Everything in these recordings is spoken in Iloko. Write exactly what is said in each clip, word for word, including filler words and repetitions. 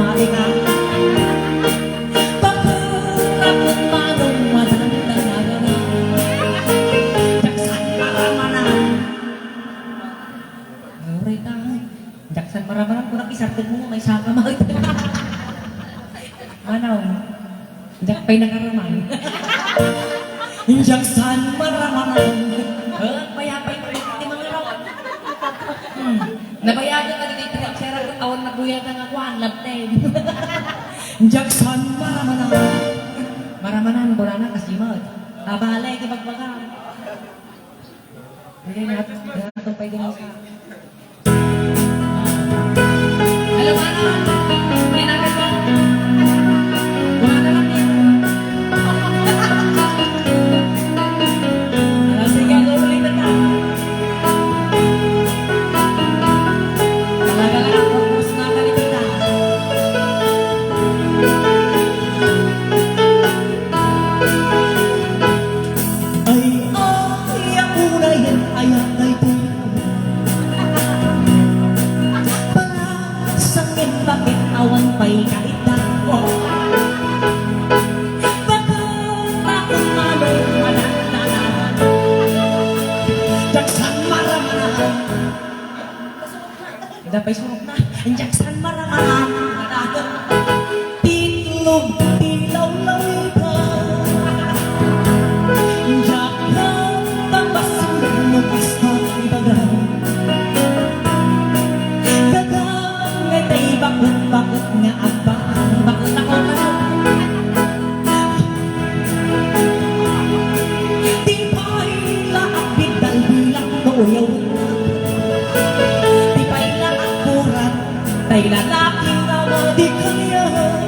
mati ka. Pagkura kun manong madanda na gana. Diak san maramanan. Aray, tangay. Diak san maramanan, kunak isarteg mo, may saka, Manong. Diak pay nakaraman. Diak san maramanan. Eh, payapay ko, di mangaraw. Hmm. Nabayagan ka dito, Trick Share, awan nabuyagan nga kuan, love team. Diak san maramanan. Maramanan, wala na, kasi mo. Abale, di bagbaga. Hindi, nat-, natong pay din sa. Hello, Manong. Hindi namin ba? Wala naman din. Alas, sige, go ulit na tayo. Talaga lang, focus na kami kita. Ay, ay, ako na yan, ay, ay, ay, para sa akin, bakit awan pa'y kaita? Oh. Bakit ako manong manandanan? Diak san maramanan. Dapay surok na. Diak san maramanan. Titlog ti lawlaw ita. Diak na papasan no kasta ibaga. Daga nga tay bakut-bakut nga agbaan. Bakut-bakut na. Di pay la agbiddal bilang no uyaw. Di pay la agkurat tay lalaki nga madi kaniak.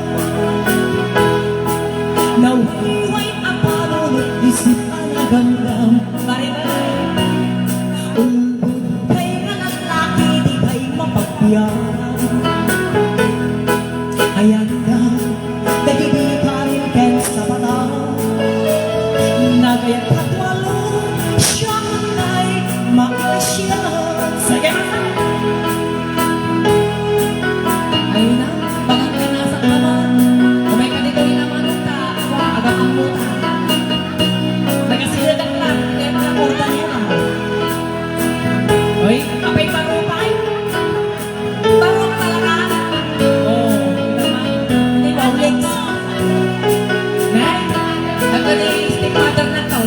Nawayway a panunot isip a nagamgam. Bari-bari. Ulbod kay nga lallaki, di pay mapagbiaran. Ayan na, dagiti karin ken sapata. Nagayat a tualo, siak ngay makiasian. Sige, masa. Ayun na, bagang ka nasa naman. Umay ka dito, inamanong ta. Wa, aga kang muta. Nagasiladak lang, kaya mga korban mo na. Oy, apay parupay. Parok talaga. Oh, kita ba? Hindi ba, Lex? Nay, ako ni stepmother na to.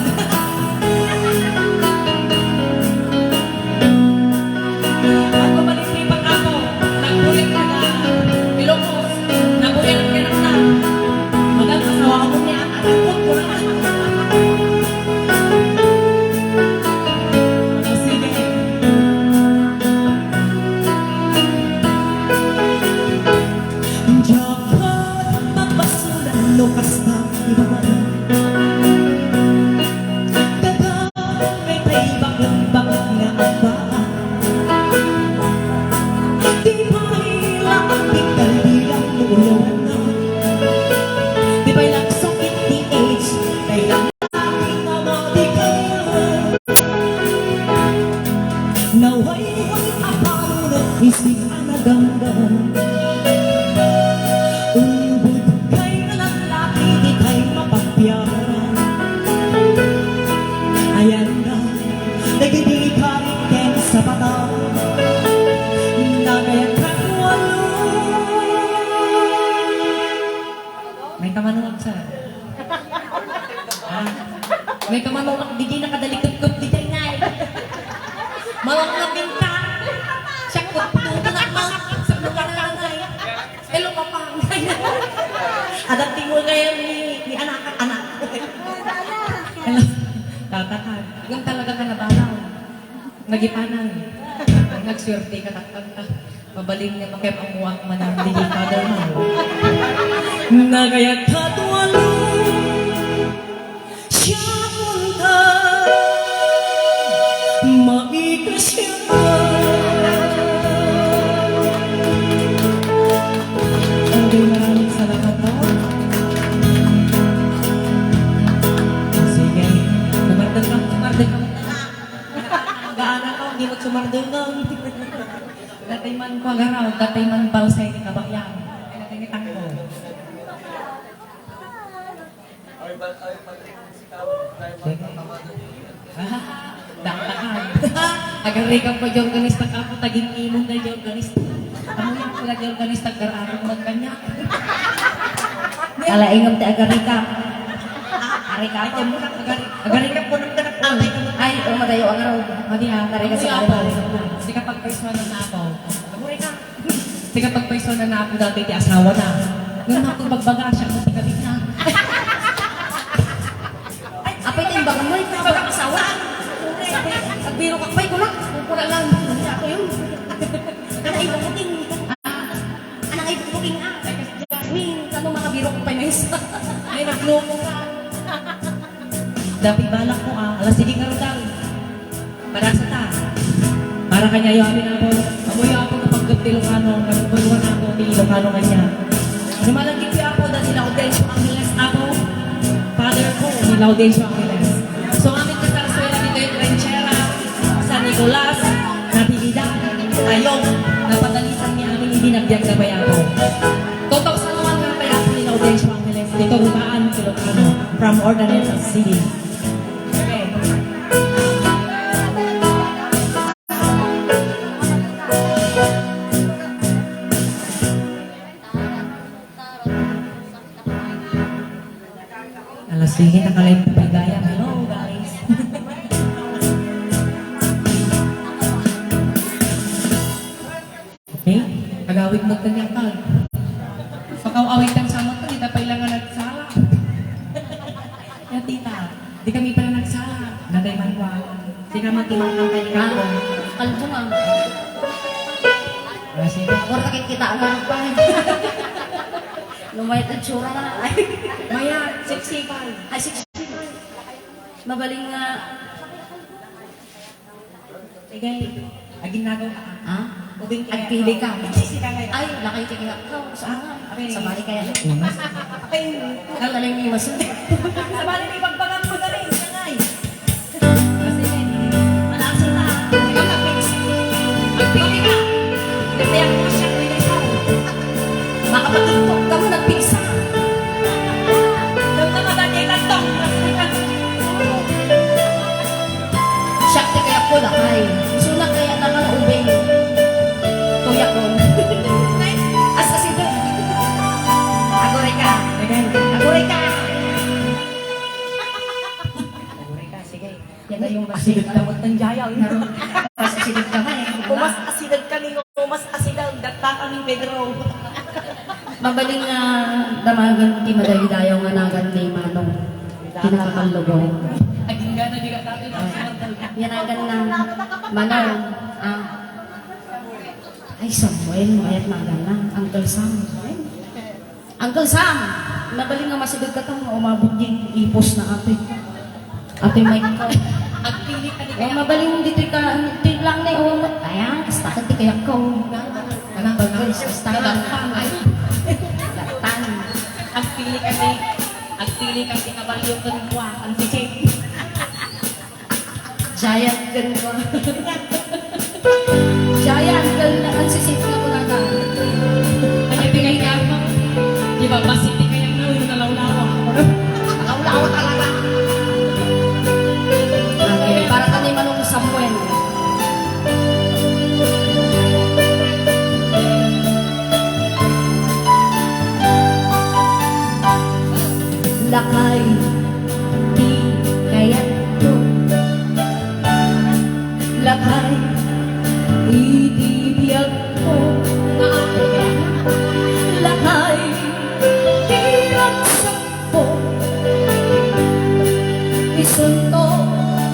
Ako, maliit ni Pangako. Nagbulit na na. Ilocos. Nabuyan ka na na. Magang asawa ko niya. Anak ko, kurang. Sige. Diak papasalan no kasta ibaga. Daga nga tay bakut-bakut nga agbaan. Di pay la agbiddal bilang no uyaw na. Di pay la agsakit ti AIDS, kay la Nawayway a panunot isip a nagamgam. Ulbod kay nga lallaki, di kay mapagbiaran. Ayan na, dagiti karin ken sapata. Nagayat a tualo. May kamanuak sa. Ah. May kamanuak, di, di nakadalikot-kot, di tayo ngay. Malanglamin ka. Siya, kutputo na, ma. Sa mga nanay. Hello, papa. Adat di mo ngayon ni, ni anak, anak. Hello. Tatakan. Yung talaga ka nabalaw. Nagipanan. Nagswerte ka, takpan ka. Mabalin nga makiam-ammoak manen dagiti father mo. Nagayat a tualo, siak unta, maikasiak. Okay, maraming salamat po. Sumardungan. Datay man ko agaraw, datay man balsay ti kabayan. Ay, datay ni tangko. Ah, dakdakan. Agarikam pa di organista ka, apo, tagin-imon na di organista. Amuyak ko na di organista, agararag man kanya. Kalaingam ti agarikam. Arikam. Agari-, agarikam ko nang kanak-, atay ka mo. Ay, o, madayo ang araw. Madi, ah. Agarikam sa apo. Sige, pagpaisuan na apo. Agarikam. Sige, pagpaisuan na apo dati ti asawa na. Ngem no, kung bagbaga, siya mo ti kabit na. Apay, ti imbaga mo, ikaw, asawa. Sabi, agbiro ka, pay, kuna. Kuna lang. Ako yun. Ano, ay, bukuting. Ano, ay, bukuting, ah. Min, ano, mga biro ko pa yung isa. Ay, nagloko ka. Dapit balak mo, ah. Alas sige nga, Rodal. Para sa ta. Para kaniayo amin, Apo. Ammoyo, Apo, nga pagdep ti Ilocano, nga nagbaluan, Apo, ti Ilocano kaniak. Lumalagip ti Apo, da ni Laudencio Angeles, Apo. Father ko, ni Laudencio Angeles. So, amin ti zarzuela ditoy, Ranchera, San Nicolas, Natividad, Tayog, napadalitan ni amin idi nagbiag na pay, Apo. Two thousand one nga pay, Apo, ni Laudencio Angeles, dito Rubaan, Ilocano, from Urdaneta City. Alas sige, nakalain pa gayam. Hello, guys. Okay? Agawid mo kanya, Tag. Pakaw-awid kang samot ko, di ta pa ilangan nagsala. Ya, tita, di kami pala nagsala. Natay man ko, ah. Di ka man timangkang kay Kako. Kalbo nga. Ah, sige. Or nakikita ang harap pa. Lumayat ang tsura na. Ay. Maya, sexy pa. Ay, sexy pa. Mabaling nga. Sige, aginagaw ka. Ha? Ubing kaya. Agpili ka. Sisi ka ngayon. Ay, lakay ka kaya. Ikaw, saan ka? Okay. Sabali kaya. Imas. Okay. Ang galing ni Imas. Sabali ni pagbagang mo na rin. Sangay. Kasi, malasa na. Ikaw na, fix. Agpili ka. Kasi ang puso ko yung isa. Makapagtugtog ka mo, nagpigsa. Damdama ba niya yung tantong? Siak ti kayatko, lakay. Isuna kaya naman ubing. Tuyakon. As asideg. Aguray ka. Aguray ka. Aguray ka, sige. Yan na yung asideg ka mo, tanjaya, oy. Mas asideg ka nga, eh. Kung mas asideg ka ni, kung mas asideg, dakta ka ni Pedro. Mabaling nga damagen ti madaydayaw nga nagan ni Manong. Ti nakakallubo. Agingga na di ka dati na. Yan nagan na. Manong. Ah. Ay, Samuel, mayat nagan na. Uncle Sam. Uncle Sam, mabaling nga masideg ka ta nga umabot di ipos na ate. Ate Mike ka. Agpili ka ni. Eh, mabaling ditoy ka, ti lang na, oh, mat-, ayan, basta ka ti kayatko. Ano ba na? Basta ka. Ay. Agpili ka ni, agpili ka ti kabalyo ken kua, ang sisig. Giant ken ko. Giant ken ang sisip nga kunada. Anya ti kayatmo? Di ba, basi ti kayatmo, yung nalawlawa. Nalawlawa talaga. Okay, para kami Manong Samuel. Lakay ti kayatko. Lakay iti biagko. Lakay ti ragsakko. Isunto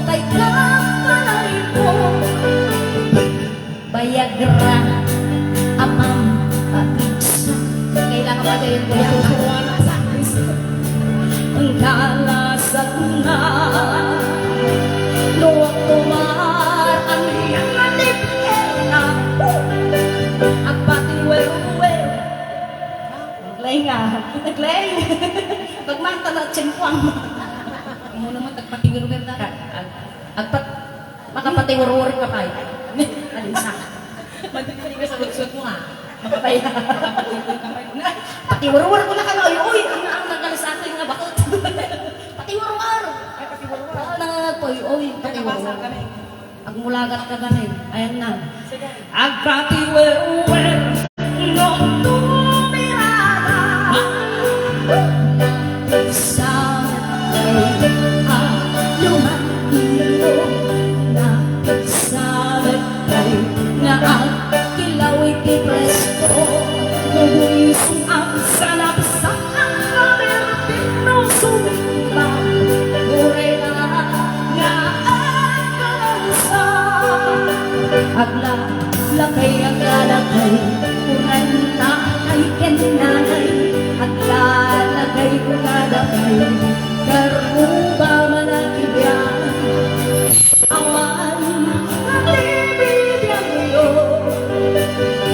tay kakanayko. Viagra a pampapigsa. Kailangan pa kayo, kuya. Susuruan na sa akin. Ang kalasag na. Luwag tumar, ang liang matipir na. Agpatiwer-wer. Naglay nga. Naglay. Pagmanta na, tsimpuang. Amo naman, agpatiwer-wer na. Ag-, ag-, agpat-, makapatiwer-wer ka pa eh. Alin sa? Magpili ka sa lutsot mo, ah. Makapay. Patiwarwar ko na kano, ay, uy, ang, ang nagkalasakin nga bakit? Patiwarwar! Ay, patiwarwar. Oo, nangangag ko, ay, uy, patiwarwar. Agmulagat ka gani. Ayan na. Sige. Agpatiwarwar, no tumirada. Ha? Sa aluman, no, sa Kay nga agkilaw iti presko, no buis ang salapsat, ang kabertin no sumimba, uray nga agkalansa. Aglalakay, aglalakay, uray tatay ken nanay, aglalakay, aglalakay, karuba man a kibian. Awan ti bibiangyo,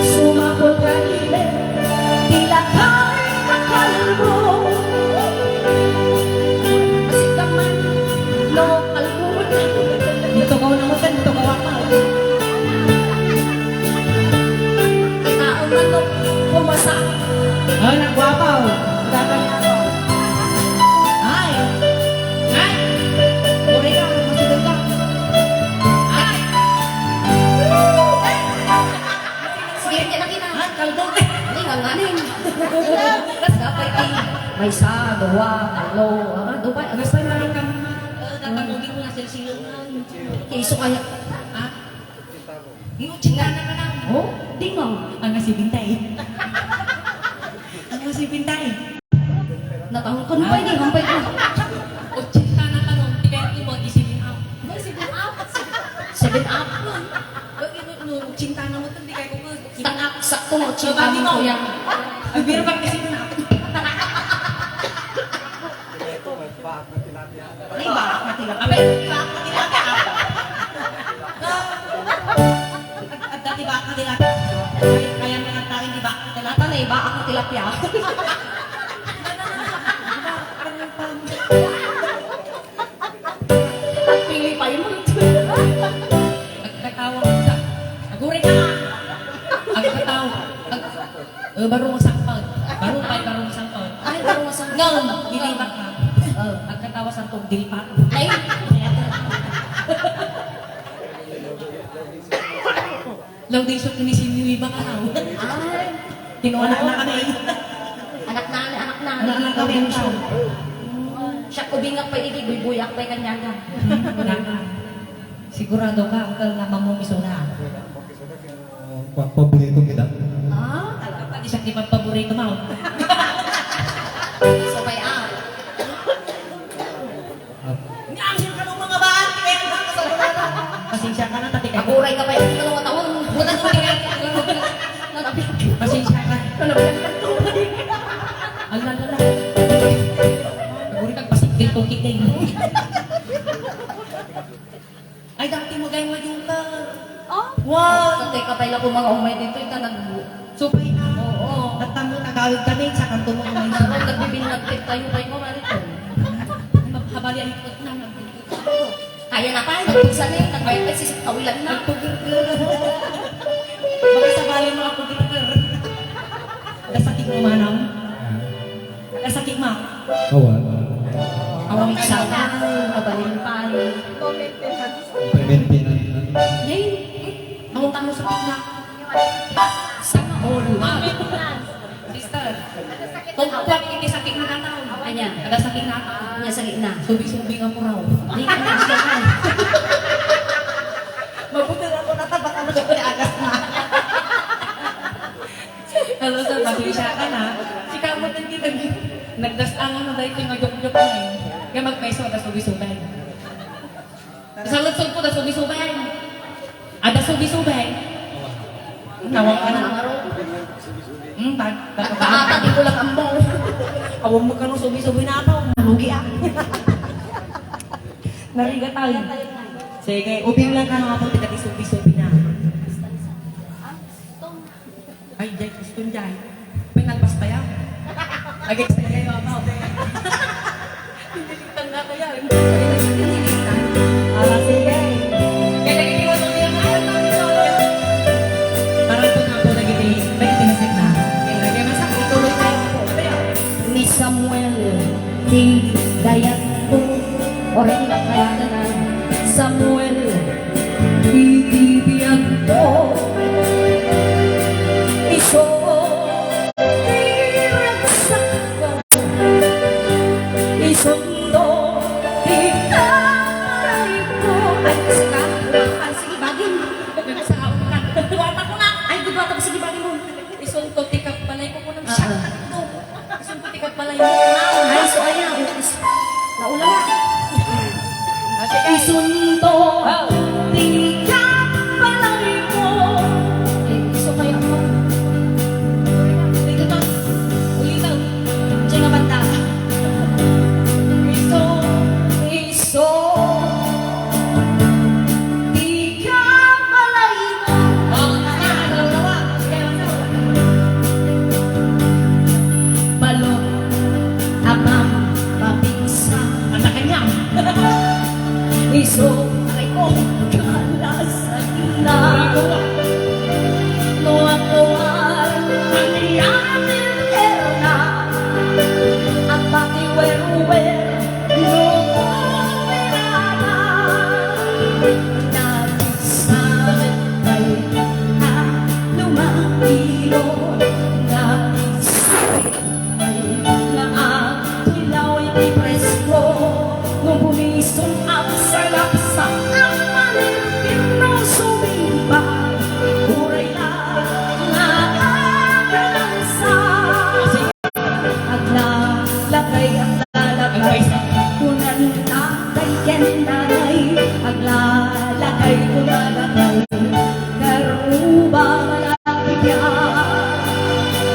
sumapul ka ilen ti lakay a kalbo. Asikam man, no, kalbo. Dito ko naman, dito ko ako. Kitaon man, no, pumasa. Ay, nagwapaw. Ay! Ay! Uri ka, masidol ka. Ay! Sige, hindi na kita. Ay, kalbo. Hindi, nganganin. Dapat ay, may isa, dua, tatlo, ah, dua, ano pa, meron kang, ah, tatangugin mo na, silsilan na. Kaiso kaya. Ah? Yung chingana ka na. Oh, di nga. Ang nasibintay. Ang nasibintay. Natangkon pa, hindi, hampay ko. Ochenta na ka nun, tiga mo, di seven up. May seven up. Seven up. Pag ino, no, ochenta na mo, hindi kayo ko. Seven up, sakto mo, ochenta mo, kuya. Ang biro pag seven up. Ay, baak na tilapia. Abay, baak na tilapia. Adda ti baak na tilapia. Ay, kaya nga nagtaring ti baak na tilapia. Ata na, baak na tilapia. At pili pa yun. Agkatawa ka. Aguray ka. Agkatawa. Ag- Eh, baro nga sangpag. Baro pay, baro nga sangpag. Ay, baro nga sangpag. Ngem, dili baka. Oh. Agkatawa sangpag, dili pa. Ay. Laudisio ken ni Sinyo iba ka raw. Ay. Kinuha na kami. Anak na, anak na. Anak na kami. Laudisio. Siya, ubingak pa, igig, buybuyak pa, kanya ka. Hmm, wala ka. Sigurado ka, uncle, nga mamumiso na. Pa-, paborito kita. Ah, talaga pa, di siya di magpaborito, mao. Sabay, ah. Ah. Nga, ang siyempre ng mga baan, kaya nga, kasalanan. Pasensya ka na, tati ka. Aguray ka pa, yung ano, taon. Wala ko, kaya, nalabi. Pasensya ka. Nalabi. Ala, ala, ala. Aguray ka, pasigil ko, kiting. Ay, dati mo gayam nga joker. Oh? Wow! Tatay ka pay la ko mga umay dito, ita nag- Subay na. Oo. Tattang mo, tagawid kami, sa kanto mo umay. Ano, nagbibinnagtik tayo, pay mo, marito. Habali ay ikot na, nagbibinnagtik. Kaya na pa, nagpugsa na yun, nagbayad pa, sisip kawilan na. Nagpugirgir. Baka sabali mo ako, girgir. Nasakit mo, manang? Nasakit mo? Awan. Awan ka na. Mabalin pa, eh. Maintenance. Maintenance. Yay! Awan ka na sa pagna. Sana all. Sister, kung kuwan, hindi sakit na kataw. Anya? Kada sakit na kataw. Anya sakit na? Subi-subi nga puraw. Di ka na siya. Mabuti na ako natabak ang agas na. Hello, sir. Pasensya ka na. Si Kamot ang kita. Nagdas-angan na dahil yung joke-joke na eh. Kaya magpeso, tas subi-subay. Sa lutsog ko, tas subi-subay. Ada subi-subay. Nawang ka na. Hmm, bag-, bag-, At kaata, di ko lang ambaw. Awang mo ka nung subi-subay na ako. Nalugi ah. Narigat tayo. Sige, ubing lang ka nung ako, tika di subi-subay na. Ay, jay, gusto jay. Pinalpas pa yan. Ay, gusto jay, mama. Pinilitan na kaya. Pinilitan. Ah, sige. Kaya nagkikiwas ko yung ayaw namin, no? Oray ni kayatan a Samuel iti biagko. Isu ti ragsakko. Isunto ti kaparayko. Ay, sika, ay, sige, bagim. Nagsasaot ka. Kuwata ko na. Ay, gudwata ko, sige, bagim mo. Isunto ti kaparayko. Kunam siya. Isunto ti kabalay mo. Ay, so, ayan. Naulaw. Isunto ti kabalay mo. Eh, iso kaya ako. Dito na. Ulitan. Diyan nga banda. Iso, iso. Di ka malay mo. Oh, tama, tama, tama. Balok, abang, pabinsa. Ang kanya. Iso, aray ko, kalasan na. No ako man, ang iyang erna. At pati werwer, Aglalakay, aglalakay, kunana daydiay nanay. Aglalakay, kunana daydiay, karuba malakay.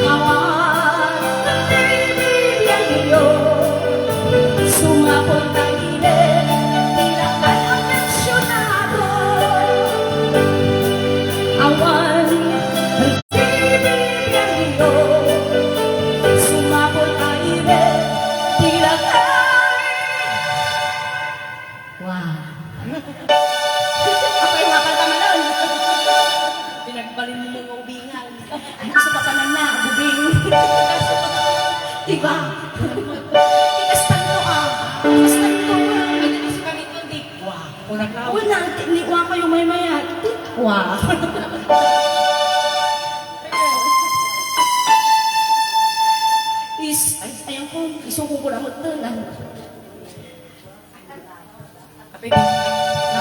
Awan ti bibiagyo, sumapul ta ine, ti lakay a pensionado. Awan Sumapul a ire, ti lakay. Wow. Apay, makanta manen. Pinagbalin mo nga ubingan. Ay, gusto ka pa na, ubing. Diba? Tikas tanto, ah. Tikas tanto. Ano gusto ka nito, di? Wow. Wala, ni, wa kayo may mayat. Wow. Is, ay, ayan ko, isuko ko lang ito lang. Apay, nag-,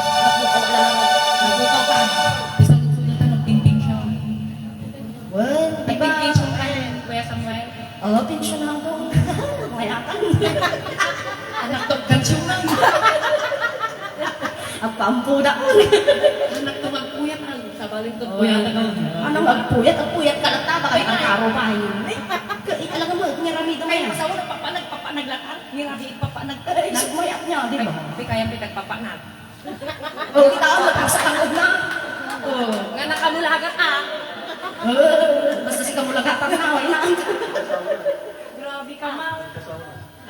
nagbukaw lang, nagbukaw ka. Isang sunod na nagtingting siya. Well, di ba? Nagtingting siya ka, Kuya Samuel. Oo, pensyonado. Mayatan. Anak to, pensyonado. Agpaampuda. Anak to, magpuyat, ang sabalin to, puyatan, oh. Ano, magpuyat? Agpuyat ka lang, ta, baka may karo pa, eh. Ka-, talaga mo, ngiramid mo yan. Ay, masawa, nagpapanag, papanag lang, ah. Ngiramid, papanag. Ay, mayat niya, di ba? Ay, di kaya, may nagpapanag. Oh, kita mo, nagpasakangod na. Oh, nga nakamulagat, ah. Oh, basta si kamulagatan na, wala. Grabe ka, ma.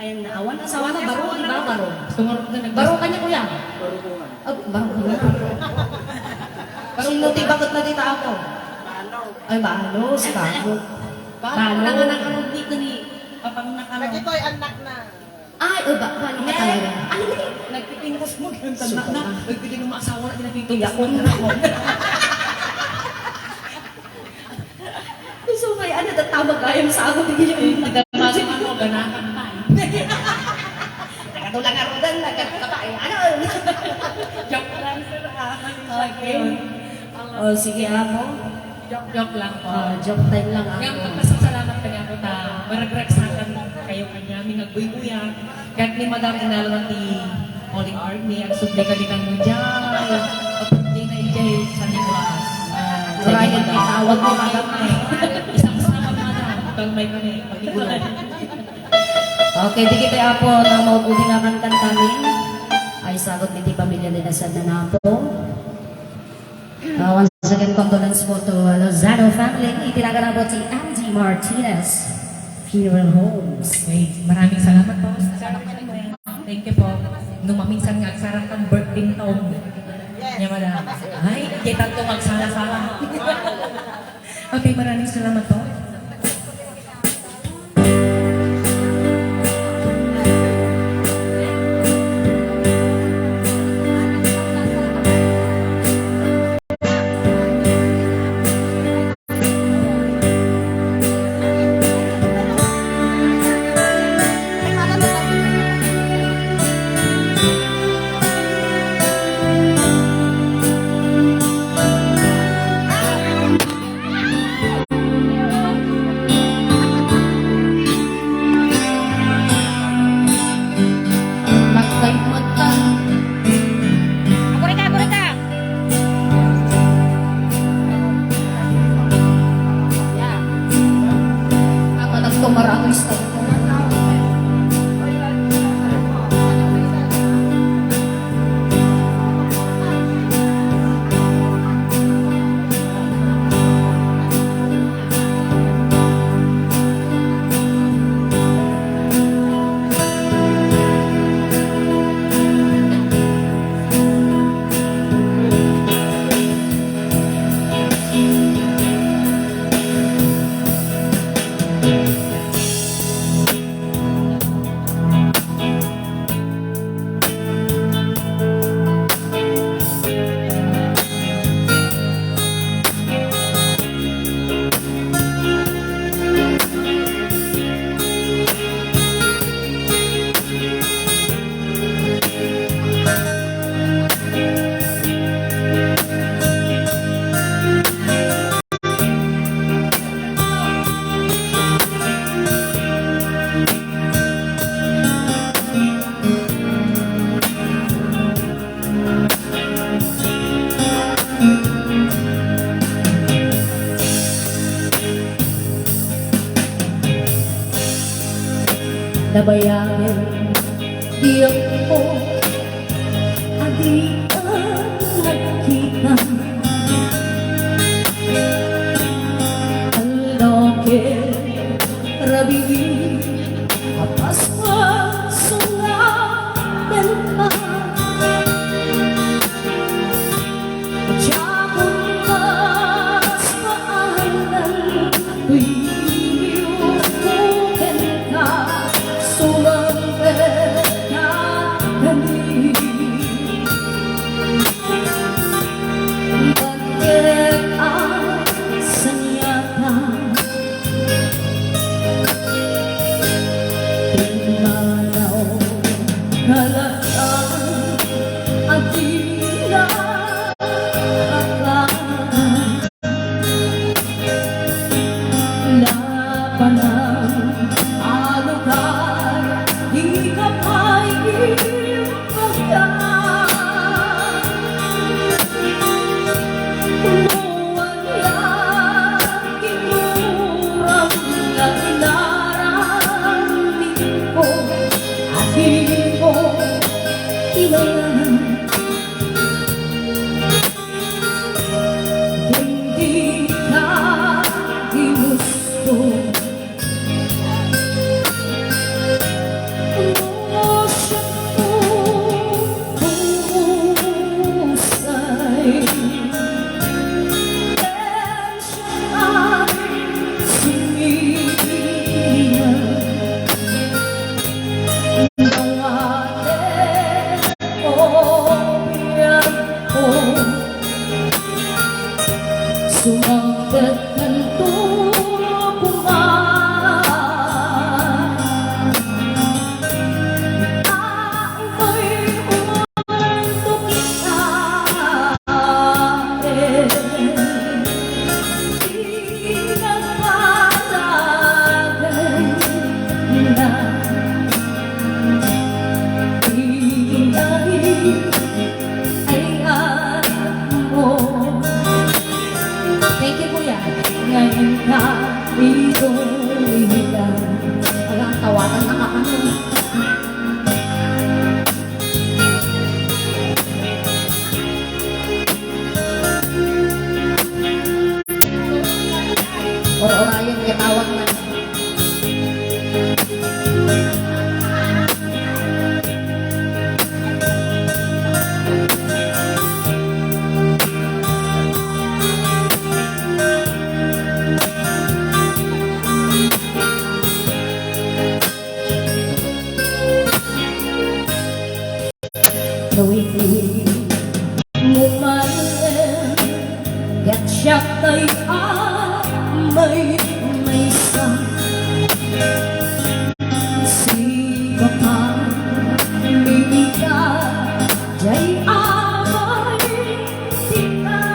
Ayan na, awan asawa na, baro, di ba? Baro. Sumurot na nag- Baro ka niya, kuya? Baro ko nga. Ah, baro ko nga. Sino ti bakit na dita ako? Balo. Ay, balo, si bakit. Balo. Balo. Balo. Ang anak, ang dito ni, papang nakano. Lagi ko ay anak na. Ay, o ba, balo ka talaga. Ay, nagpipintas mo, ganun na. Ay, pwede nung maasawa na, pinapipintas mo. Iyak mo. Gusto mo kaya, ano, tatawag kayo sa ako, di niyo yung taga-, ano, ganahan pa, eh. Nakatulang nga rodan, nagkakapa, eh. Ano? Joke lang, sir, ah. Okay. Oh, sige, amo. Joke, joke lang po. Ah, joke time lang, amo. Nga, magpasalamat ka niya po ta. Maragragsakan kayo kanya. May nagbuy-buya. Ket ni Madam Inalwa ti Holy Army, agsubli kadi kan Mujay. Kapag di na ijay San Nicolas. Ah, Brian, itawag mo, Madam. Isang sama, Madam. Kalmay kami. Pagigulo. Okay, di kita, Apo, na maupuli nga kantan kami. Ay, sagot ni ti pamilya ni Nasad na Napo. Uh, once again, condolence po to Lozano family. Itinagan na po si Andy Martinez Funeral Homes. Okay, maraming salamat po. Thank you po. Nung maminsan nga, agsarang kang birthday taon. Yes. Niya, madam. Ay, di tanto magsala-sala. Okay, maraming salamat po. Bayagen ti ammo a diak nagkita. Aldaw ken rabii a paspasungan kenka. Diakon kas maanan, tuyo kenka, sumangpet ka kami. Bakit a saniata? Pimmanaw ka latta a di nakakita. Napanan a lugar, di ka pay imbagak. No ania inuram nga inaramidko, a dimo kinailangan. Ken dika ginusto. No siak ti umusay, ken siak ti sinina. Dawate obianko, sumangpet kanto koma. Ay, umanto kita, eh. Di nagpalagay na. Di Ay, amo. Thank you, Kuya. Ngayon ka ito ihilan. Alang tawatan na ka kami. Or-orayan nga tawag na. No idi mo manen, ket siak tay a maymaysa. Sika pay mimita, jay amay tika.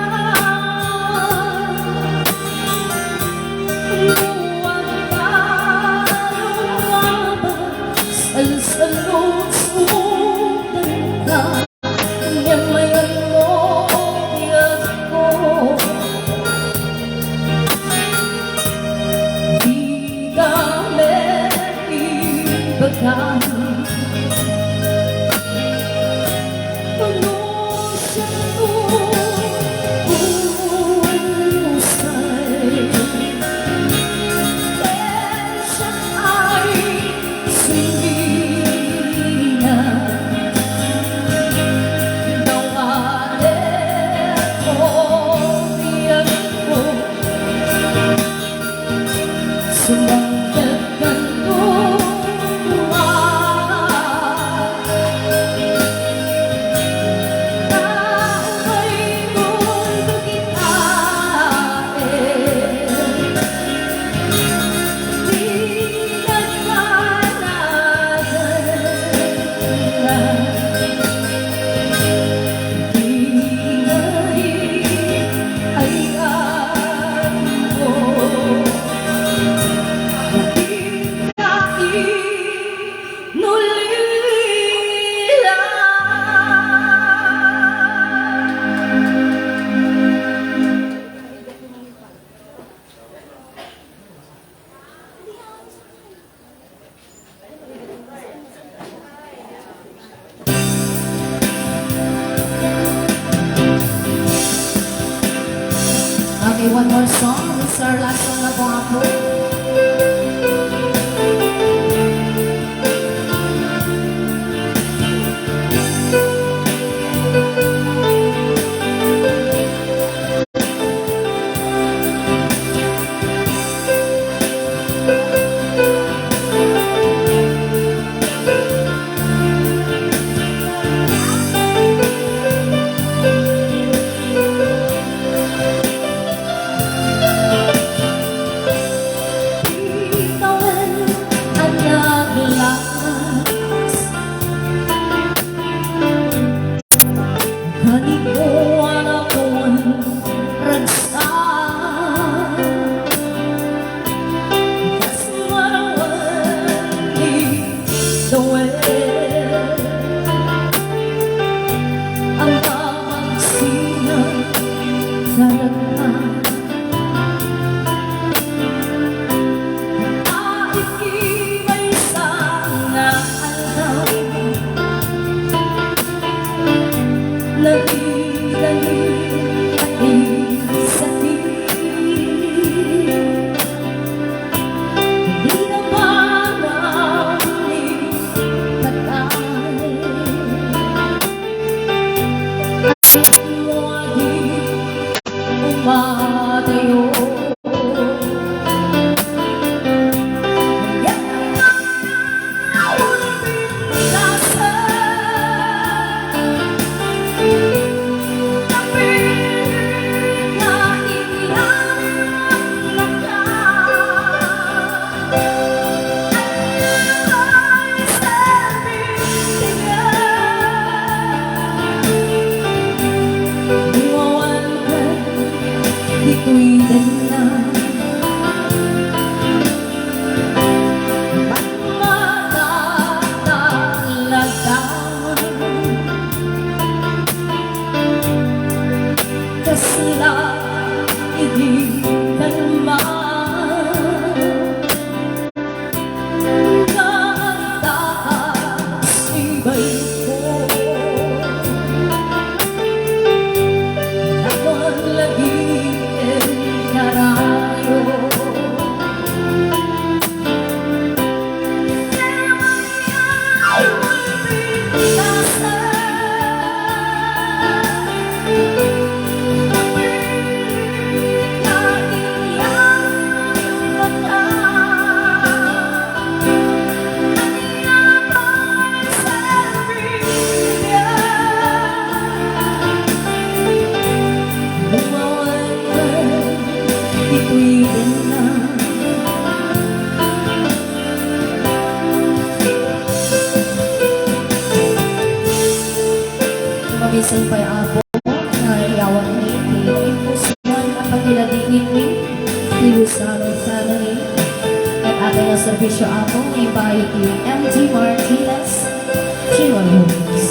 No agpaluma, salsalud sudanka. Ngem mayanmo ti agko. Dika met ibaga. No siak ti umusay, ken siak ti sinina. One more song, it's our last song na po, Apo. Mabisan pay, Apo, nga iyawanmi ti imposible a pagiladiinmi ti Luzano family. Ket adda nga serbisio, Apo, nga ibayo ti M G Martinez Funeral Homes.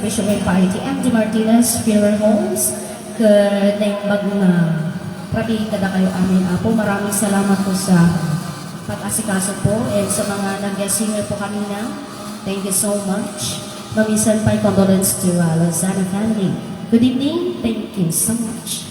Siya pa iti M D Martinez Funeral Homes, ket naimbag nga rabii kadakayo amin, Apo. Maraming salamat po sa pag-asikaso po, and sa mga nag-singer po kanina, thank you so much. Maminsan pa, condolence to, uh, Lozana family. Good evening. Thank you so much.